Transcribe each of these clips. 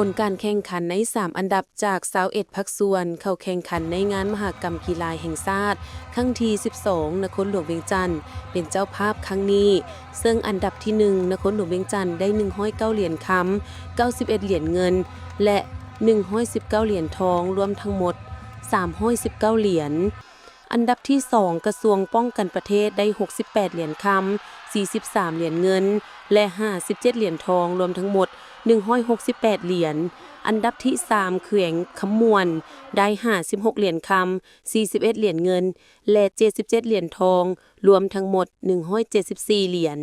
ຜົນການແຂ່ງຂັນໃນສາມອັນດັບຈາກຊາວເອັດພາກສ່ວນ ເຂົ້າແຂ່ງຂັນໃນງານມະຫະກຳກິລາແຫ່ງຊາດຄັ້ງທີສິບສອງ ນະຄອນຫຼວງວຽງຈັນ ເປັນເຈົ້າພາບຄັ້ງນີ້, ເຊິ່ງອັນດັບທີໜຶ່ງ ນະຄອນຫຼວງວຽງຈັນ ໄດ້ໜຶ່ງຮ້ອຍເກົ້າຫຼຽນຄຳ, ເກົ້າສິບເອັດຫຼຽນເງິນ ແລະ ໜຶ່ງຮ້ອຍສິບເກົ້າຫຼຽນທອງ, ລວມທັງໝົດສາມຮ້ອຍສິບເກົ້າຫຼຽນ. ອັນດັບທີສອງ ກະຊວງປ້ອງກັນປະເທດ ໄດ້ຫົກສິບແປດຫຼຽນຄຳ, ສີ່ສິບສາມຫຼຽນເງິນ ແລະ ຫ້າສິບເຈັດຫຼຽນທອງ, ລວມທັງໝົດໜຶ່ງຮ້ອຍຫົກສິບແປດຫຼຽນ. ອັນດັບທີສາມ ແຂວງຄຳມ່ວນ ໄດ້ຫ້າສິບຫົກຫຼຽນຄຳ, ສີ່ສິບເອັດຫຼຽນເງິນ ແລະ ເຈັດສິບເຈັດຫຼຽນທອງ, ລວມທັງໝົດໜຶ່ງຮ້ອຍເຈັດສິບສີ່ຫຼຽນ.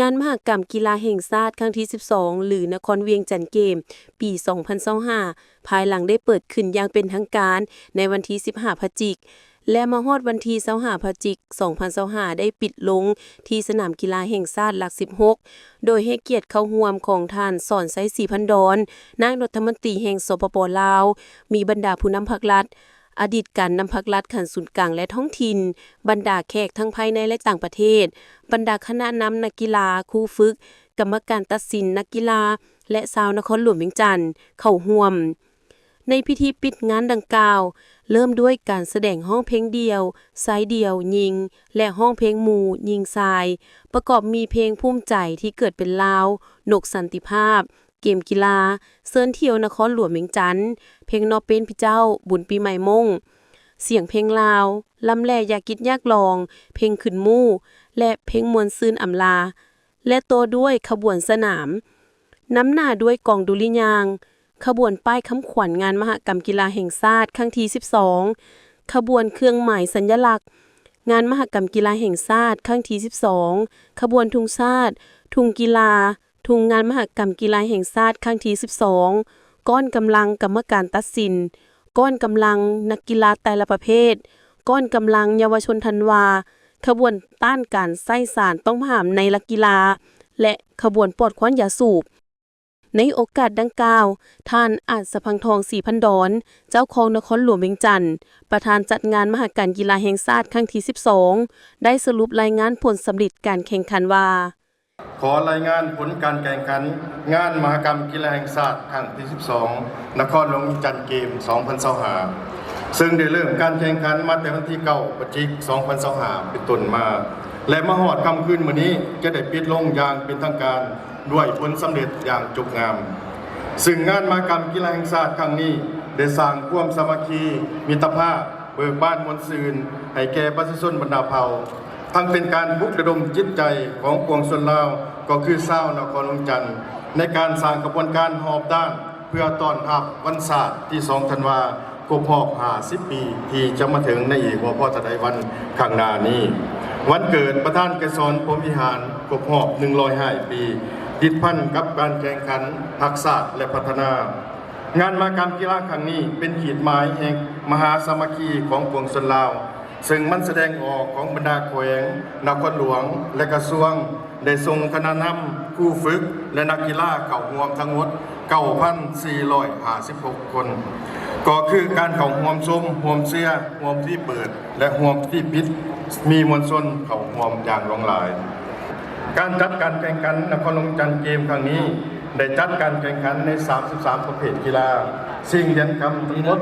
ງານມະຫະກຳກິລາແຫ່ງຊາດຄັ້ງທີສິບສອງ ຫຼື ນະຄອນວຽງຈັນເກມ ປີສອງພັນຊາວຫ້າ ພາຍຫຼັງໄດ້ເປີດຂຶ້ນຢ່າງເປັນທາງການໃນວັນທີສິບຫ້າ ພະຈິກ ແລະ ມາຮອດວັນທີຊາວຫ້າ ພະຈິກ ສອງພັນຊາວຫ້າ ໄດ້ປິດລົງທີ່ສະໜາມກິລາແຫ່ງຊາດຫຼັກສິບຫົກ ໂດຍໃຫ້ກຽດເຂົ້າຮ່ວມຂອງທ່ານ ສອນໄຊ ສີພັນດອນ ນາຍລັດຖະມົນຕີແຫ່ງ ສປປ ລາວ, ມີບັນດາຜູ້ນຳພັກລັດ, ອະດີດການນຳພັກລັດຂັ້ນສູນກາງ ແລະ ທ້ອງຖິ່ນ, ບັນດາແຂກທັງພາຍໃນ ແລະ ຕ່າງປະເທດ, ບັນດາຄະນະນຳນັກກິລາ, ຄູຝຶກ, ກຳມະການຕັດສິນນັກກິລາ ແລະ ຊາວນະຄອນຫຼວງວຽງຈັນເຂົ້າຮ່ວມ. ໃນພິທີປິດງານດັ່ງກ່າວ ເລີ່ມດ້ວຍການສະແດງຮ້ອງເພງດ່ຽວ, ຊາຍດ່ຽວ, ຍິງ ແລະ ຮ້ອງເພງໝູ່ຍິງຊາຍ, ປະກອບມີເພງພູມໃຈທີ່ເກີດເປັນລາວ, ນົກສັນຕິພາບ, ເກມກິລາ, ເຊີນທ່ຽວນະຄອນຫຼວງວຽງຈັນ, ເພງນໍເປັນພີ່ເຈົ້າ, ບຸນປີໃໝ່ມົ້ງ, ສຽງເພງລາວ, ລຳແຫຼຢ່າກິດຢາກລອງ, ເພງຂຶ້ນໝູ່ ແລະ ເພງມ່ວນຊື່ນອຳລາ ແລະ ຕໍ່ດ້ວຍຂະບວນສະໜາມ, ນຳໜ້າດ້ວຍກອງດຸລິຍາງ, ຂະບວນປ້າຍຄຳຂວັນງານມະຫະກຳກິລາແຫ່ງຊາດຄັ້ງທີສິບສອງ, ຂະບວນເຄື່ອງໝາຍສັນຍະລັກງານມະຫະກຳກິລາແຫ່ງຊາດຄັ້ງທີສິບສອງ, ຂະບວນທຸງຊາດ, ທຸງກິລາ, ທຸງງານມະຫະກຳກິລາແຫ່ງຊາດຄັ້ງທີສິບສອງ, ກ້ອນກຳລັງກຳມະການຕັດສິນ, ກ້ອນກຳລັງນັກກິລາແຕ່ລະປະເພດ, ກ້ອນກຳລັງເຍົາວະຊົນທັນວາ, ຂະບວນຕ້ານການໃຊ້ສານຕ້ອງຫ້າມໃນນັກກິລາ ແລະ ຂະບວນປອດຄວັນຢາສູບ. ໃນໂອກາດດັ່ງກ່າວ, ທ່ານ ອາດສະພັງທອງ ສີພັນດອນ ເຈົ້າຄອງນະຄອນຫຼວງວຽງຈັນ, ປະທານຈັດງານມະຫະກຳກິລາແຫ່ງຊາດຄັ້ງທີສິບສອງ ໄດ້ສະຫຼຸບລາຍງານຜົນສຳເລັດການແຂ່ງຂັນວ່າ, ຂໍລາຍງານຜົນການແຂ່ງຂັນງານມະຫະກຳກິລາແຫ່ງຊາດຄັ້ງທີສິບສອງ ນະຄອນຫຼວງວຽງຈັນເກມ ສອງພັນຊາວຫ້າ ເຊິ່ງໄດ້ເລີ່ມການແຂ່ງຂັນມາແຕ່ວັນທີເກົ້າ ພະຈິກ ສອງພັນຊາວຫ້າ ເປັນຕົ້ນມາ ແລະ ມາຮອດຄ່ຳຄືນມື້ນີ້ ຈະໄດ້ປິດລົງຢ່າງເປັນທາງການດ້ວຍຜົນສຳເລັດຢ່າງຈົບງາມ. ເຊິ່ງງານມະຫະກຳກິລາແຫ່ງຊາດຄັ້ງນີ້ ໄດ້ສ້າງຄວາມສາມັກຄີ, ມິດຕະພາບ, ເບີກບານມ່ວນຊື່ນໃຫ້ແກ່ປະຊາຊົນບັນດາເຜົ່າ, ທັງເປັນການປຸກລະດົມຈິດໃຈຂອງປວງຊົນລາວ ກໍຄືຊາວນະຄອນຫຼວງວຽງຈັນ ໃນການສ້າງຂະບວນການຮອບດ້ານ ເພື່ອຕ້ອນຮັບວັນຊາດທີສອງ ທັນວາ ຄົບຮອບຫ້າສິບປີ ທີ່ຈະມາເຖິງໃນອີກບໍ່ພໍເທົ່າໃດວັນຂ້າງໜ້ານີ້. ວັນເກີດປະທານໄກສອນ ພົມວິຫານ ຄົບຮອບໜຶ່ງຮ້ອຍຫ້າປີ ຕິດພັນກັບການແຂ່ງຂັນຮັກຊາດ ແລະ ພັດທະນາ. ງານມະຫະກຳກິລາຄັ້ງນີ້ ເປັນຂີດໝາຍແຫ່ງມະຫາສາມັກຄີຂອງປວງຊົນລາວ, ເຊິ່ງມັນສະແດງອອກຂອງບັນດາແຂວງ, ນະຄອນຫຼວງ ແລະ ກະຊວງ ໄດ້ສົ່ງຄະນະນຳ, ຄູຝຶກ ແລະ ນັກກິລາເຂົ້າຮ່ວມທັງໝົດເກົ້າພັນສີ່ຮ້ອຍຫ້າສິບຫົກຄົນ, ກໍຄືການເຂົ້າຮ່ວມຊົມ, ຮ່ວມເຊຍ, ຮ່ວມພິທີເປີດ ແລະ ຮ່ວມພິທີປິດ, ມີມວນຊົນເຂົ້າຮ່ວມຢ່າງຫຼວງຫຼາຍ. ການຈັດການແຂ່ງຂັນນະຄອນຫຼວງວຽງຈັນເກມຄັ້ງນີ້ ໄດ້ຈັດການແຂ່ງຂັນໃນສາມສິບສາມປະເພດກິລາ, ຊິງຫຼຽນຄຳທັງໝົດ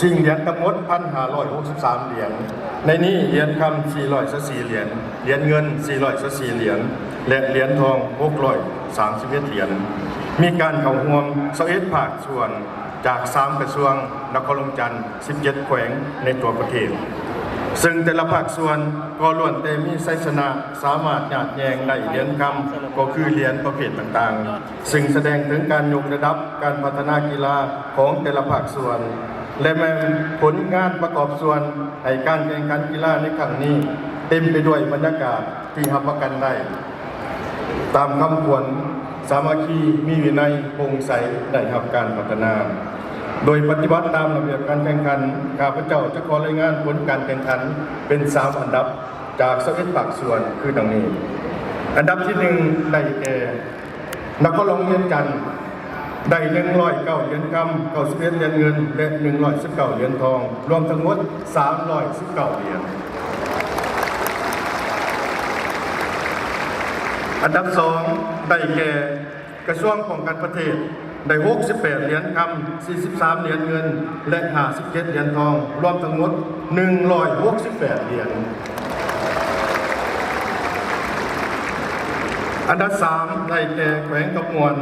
ຊິງຫຼຽນທັງໝົດ ໜຶ່ງພັນຫ້າຮ້ອຍຫົກສິບສາມຫຼຽນ, ໃນນີ້ຫຼຽນຄຳສີ່ຮ້ອຍຊາວສີ່ຫຼຽນ, ຫຼຽນເງິນສີ່ຮ້ອຍຊາວສີ່ຫຼຽນ ແລະ ຫຼຽນທອງຫົກຮ້ອຍສາມສິບເອັດຫຼຽນ. ມີການເຂົ້າຮ່ວມຊາວເອັດພາກສ່ວນ ຈາກສາມກະຊວງ, ນະຄອນຫຼວງວຽງຈັນ, ສິບເຈັດແຂວງໃນທົ່ວປະເທດ, ເຊິ່ງແຕ່ລະພາກສ່ວນກໍລ້ວນແຕ່ມີໄຊຊະນະ, ສາມາດຍາດແຍ່ງໄດ້ຫຼຽນຄຳ, ກໍຄືຫຼຽນປະເພດຕ່າງໆ, ເຊິ່ງສະແດງເຖິງການຍົກລະດັບການພັດທະນາກິລາຂອງແຕ່ລະພາກສ່ວນ ແລະ ແມ່ນຜົນງານປະກອບສ່ວນໃຫ້ການແຂ່ງຂັນກິລາໃນຄັ້ງນີ້ ເຕັມໄປດ້ວຍບັນຍາກາດທີ່ຮັບປະກັນໄດ້ ຕາມຄຳຂວັນ ສາມັກຄີ, ມີວິໄນ, ໂປ່ງໃສ, ໄດ້ຮັບການພັດທະນາ. ໂດຍປະຕິບັດຕາມລະບຽບການແຂ່ງຂັນ, ຂ້າພະເຈົ້າຈະຂໍລາຍງານຜົນການແຂ່ງຂັນເປັນສາມອັນດັບ ຈາກຊາວເອັດພາກສ່ວນ ຄືດັ່ງນີ້. ອັນດັບທີໜຶ່ງ ໄດ້ແກ່ ນະຄອນຫຼວງວຽງຈັນ ໄດ້ໜຶ່ງຮ້ອຍເກົ້າຫຼຽນຄຳ, ເກົ້າສິບເອັດຫຼຽນເງິນ ແລະ ໜຶ່ງຮ້ອຍສິບເກົ້າຫຼຽນທອງ, ລວມທັງໝົດສາມຮ້ອຍສິບເກົ້າຫຼຽນ. ອັນດັບສອງ ໄດ້ແກ່ ກະຊວງປ້ອງກັນປະເທດ ໄດ້ຫົກສິບແປດຫຼຽນຄຳ, ສີ່ສິບສາມຫຼຽນເງິນ ແລະ ຫ້າສິບເຈັດຫຼຽນທອງ, ລວມທັງໝົດ ໜຶ່ງຮ້ອຍຫົກສິບແປດຫຼຽນ. ອັນດັບສາມ ໄດ້ແກ່ແຂວງຄຳມ່ວນ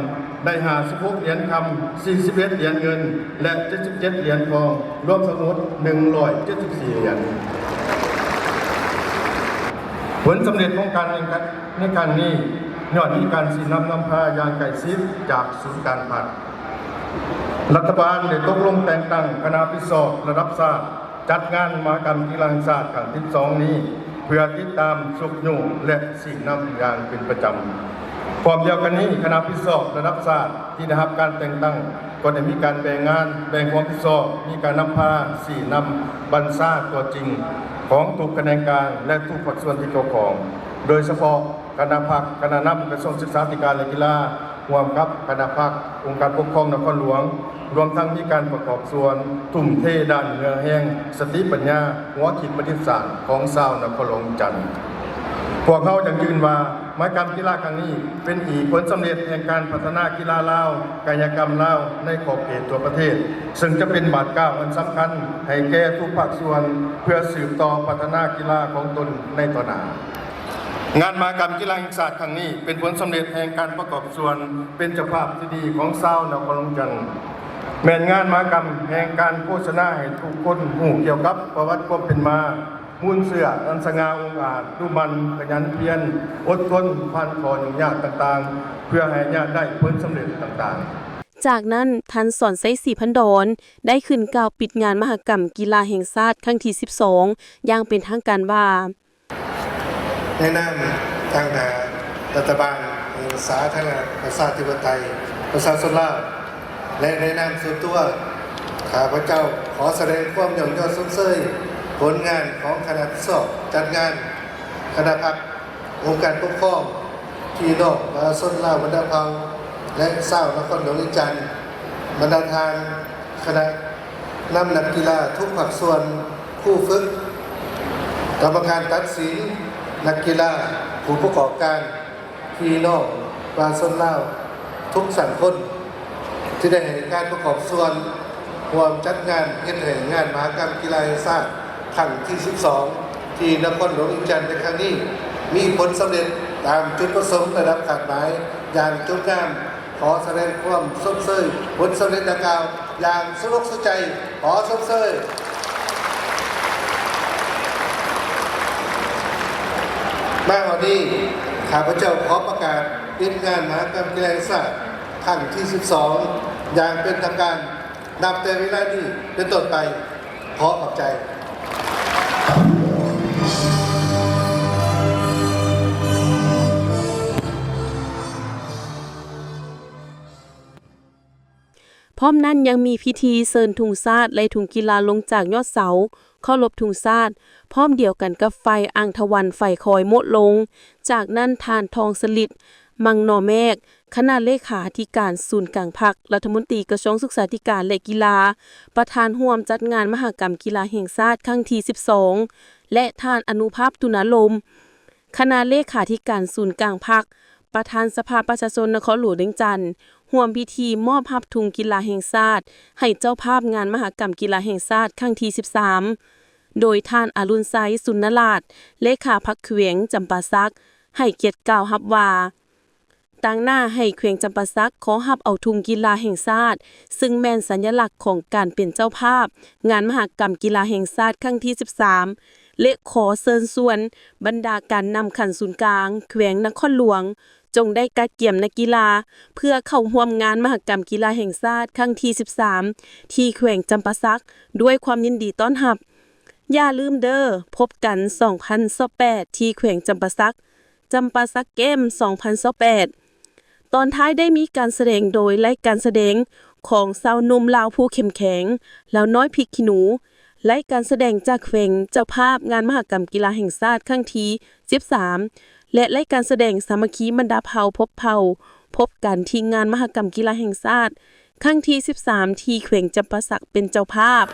ໄດ້ຫ້າສິບຫົກຫຼຽນຄຳ, ສີ່ສິບເອັດຫຼຽນເງິນ ແລະ ເຈັດສິບເຈັດຫຼຽນທອງ, ລວມທັງໝົດ ໜຶ່ງຮ້ອຍເຈັດສິບສີ່ຫຼຽນ. ຜົນສຳເລັດຂອງການແຂ່ງຂັນໃນຄັ້ງນີ້ ຍ້ອນມີການຊີ້ນຳນຳພາຢ່າງໃກ້ຊິດຈາກສູນກາງພັກ. ລັດຖະບານໄດ້ຕົກລົງແຕ່ງຕັ້ງຄະນະຮັບຜິດຊອບລະດັບຊາດ ຈັດງານມະຫະກຳກິລາແຫ່ງຊາດຄັ້ງທີສິບສອງນີ້ ເພື່ອຕິດຕາມ, ຊຸກຍູ້ ແລະ ຊີ້ນຳຢ່າງເປັນປະຈຳ. ພ້ອມດຽວກັນນີ້, ຄະນະຮັບຜິດຊອບລະດັບຊາດທີ່ໄດ້ຮັບການແຕ່ງຕັ້ງ ກໍໄດ້ມີການແບ່ງງານ, ແບ່ງຄວາມຮັບຜິດຊອບ, ມີການນຳພາ, ຊີ້ນຳ, ບັນຊາຕົວຈິງຂອງທຸກຂະແໜງການ ແລະ ທຸກພາກສ່ວນທີ່ກ່ຽວຂ້ອງ, ໂດຍສະເພາະຄະນະພັກ, ຄະນະນຳກະຊວງສຶກສາທິການ ແລະ ກິລາ, ຮ່ວມກັບຄະນະພັກ, ອົງການປົກຄອງນະຄອນຫຼວງ, ລວມທັງມີການປະກອບສ່ວນທຸ່ມເທດ້ານເຫື່ອແຮງ, ສະຕິປັນຍາ, ຫົວຄິດປະດິດສ້າງຂອງຊາວນະຄອນຫຼວງວຽງຈັນ. ພວກເຮົາຢັ້ງຢືນວ່າ ມະຫະກຳກິລາຄັ້ງນີ້ ເປັນອີກຜົນສຳເລັດແຫ່ງການພັດທະນາກິລາລາວ, ກາຍະກຳລາວໃນຂອບເຂດທົ່ວປະເທດ, ເຊິ່ງຈະເປັນບາດກ້າວອັນສຳຄັນໃຫ້ແກ່ທຸກພາກສ່ວນ ເພື່ອສືບຕໍ່ພັດທະນາກິລາຂອງຕົນໃນຕໍ່ໜ້າ. ງານມະຫະກຳກິລາແຫ່ງຊາດຄັ້ງນີ້ ເປັນຜົນສຳເລັດແຫ່ງການປະກອບສ່ວນເປັນເຈົ້າພາບທີ່ດີຂອງຊາວນະຄອນຫຼວງວຽງຈັນ, ແມ່ນງານມະຫະກຳແຫ່ງການໂຄສະນາໃຫ້ທຸກຄົນຮູ້ກ່ຽວກັບປະຫວັດຄວາມເປັນມາ, ມູນເຊື້ອອັນສະຫງ່າອົງອາດ, ດຸໝັ່ນ, ຂະຫຍັນພຽນ, ອົດທົນ, ຜ່ານຂໍ້ຫຍຸ້ງຍາກຕ່າງໆ ເພື່ອໃຫ້ຍາດໄດ້ຜົນສຳເລັດຕ່າງໆ. ຈາກນັ້ນ, ທ່ານ ສອນໄຊ ສີພັນດອນ ໄດ້ຂຶ້ນກ່າວປິດງານມະຫະກຳກິລາແຫ່ງຊາດຄັ້ງທີສິບສອງ ຢ່າງເປັນທາງການວ່າ, ໃນນາມທາງໜ້າລັດຖະບານແຫ່ງສາທາລະນະລັດປະຊາທິປະໄຕປະຊາຊົນລາວ ແລະ ໃນນາມສ່ວນຕົວ, ຂ້າພະເຈົ້າຂໍສະແດງຄວາມຍ້ອງຍໍຊົມເຊີຍຜົນງານຂອງຄະນະຮັບຜິດຊອບຈັດງານ, ຄະນະພັກ, ອົງການປົກຄອງ, ພີ່ນ້ອງປະຊາຊົນລາວບັນດາເຜົ່າ ແລະ ຊາວນະຄອນຫຼວງວຽງຈັນ, ບັນດາທ່ານຄະນະນຳນັກກິລາທຸກພາກສ່ວນ, ຄູຝຶກ, ກຳມະການຕັດສິນ, ນັກກິລາ, ຜູ້ປະກອບການ, ພີ່ນ້ອງປະຊາຊົນລາວທຸກຊັ້ນຄົນ ທີ່ໄດ້ໃຫ້ການປະກອບສ່ວນຮ່ວມຈັດງານ ເຮັດໃຫ້ງານມະຫະກຳກິລາແຫ່ງຊາດຄັ້ງທີສິບສອງ ທີ່ນະຄອນຫຼວງວຽງຈັນໃນຄັ້ງນີ້ ມີຜົນສຳເລັດຕາມຈຸດປະສົງລະດັບຄາດໝາຍຢ່າງຈົບງາມ. ຂໍສະແດງຄວາມຊົມເຊີຍຜົນສຳເລັດດັ່ງກ່າວຢ່າງສຸລົກສຸໃຈ. ຂໍຊົມເຊີຍ. ມາຮອດນີ້, ຂ້າພະເຈົ້າຂໍປະກາດປິດງານມະຫະກຳກິລາແຫ່ງຊາດຄັ້ງທີສິບສອງ ຢ່າງເປັນທາງການ ນັບແຕ່ເວລານີ້ເປັນຕົ້ນໄປ. ຂໍຂອບໃຈ. ພ້ອມນັ້ນຍັງມີພິທີເຊີນທຸງຊາດ ແລະ ທຸງກິລາລົງຈາກຍອດເສົາເຄົາລົບທຸງຊາດ, ພ້ອມດຽວກັນກັບໄຟອ່າງທະວັນໄຟຄອຍໂມະລົງ. ຈາກນັ້ນ ທ່ານ ທອງສະລິດ ມັງໜໍ່ແມກ ຄະນະເລຂາທິການສູນກາງພັກ, ລັດຖະມົນຕີກະຊວງສຶກສາທິການ ແລະ ກິລາ, ປະທານຮ່ວມຈັດງານມະຫະກຳກິລາແຫ່ງຊາດຄັ້ງທີສິບສອງ ແລະ ທ່ານ ອະນຸພາບ ຕຸນາລົມ ຄະນະເລຂາທິການສູນກາງພັກ, ປະທານສະພາປະຊາຊົນນະຄອນຫຼວງວຽງຈັນ ຮ່ວມພິທີມອບຮັບທຸງກິລາແຫ່ງຊາດໃຫ້ເຈົ້າພາບງານມະຫະກຳກິລາແຫ່ງຊາດຄັ້ງທີສິບສາມ ໂດຍທ່ານ ອະລຸນໄຊ ສຸນນະລາດ ເລຂາພັກແຂວງຈຳປາສັກ ໃຫ້ກຽດກ່າວຮັບວ່າ, ຕາງໜ້າໃຫ້ແຂວງຈຳປາສັກຂໍຮັບເອົາທຸງກິລາແຫ່ງຊາດ, ຊຶ່ງແມ່ນສັນຍະລັກຂອງການເປັນເຈົ້າພາບງານມະຫະກຳກິລາແຫ່ງຊາດຄັ້ງທີສິບສາມ ແລະ ຂໍເຊີນຊວນບັນດາການນຳຂັ້ນສູນກາງແຂວງນະຄອນຫຼວງ ຈົ່ງໄດ້ກະກຽມນັກກິລາເພື່ອເຂົ້າຮ່ວມງານມະຫະກຳກິລາແຫ່ງຊາດຄັ້ງທີສິບສາມ ທີ່ແຂວງຈຳປາສັກ ດ້ວຍຄວາມຍິນດີຕ້ອນຮັບ. ຢ່າລືມເດີ້, ພົບກັນສອງພັນຊາວແປດ ທີ່ແຂວງຈຳປາສັກ, ຈຳປາສັກເກມສອງພັນຊາວແປດ. ຕອນທ້າຍໄດ້ມີການສະແດງໂດຍລາຍການສະແດງຂອງຊາວໜຸ່ມລາວຜູ້ເຂັ້ມແຂງ, ລາວນ້ອຍພິກຂີ້ໜູ, ລາຍການສະແດງຈາກແຂວງເຈົ້າພາບງານມະຫະກຳກິລາແຫ່ງຊາດຄັ້ງທີສິບສາມ ແລະ ລາຍການສະແດງສາມັກຄີບັນດາເຜົ່າພົບເຜົ່າ ພົບກັນທີ່ງານມະຫະກຳກິລາແຫ່ງຊາດຄັ້ງທີສິບສາມ ທີ່ແຂວງຈຳປາສັກເປັນເຈົ້າພາບ.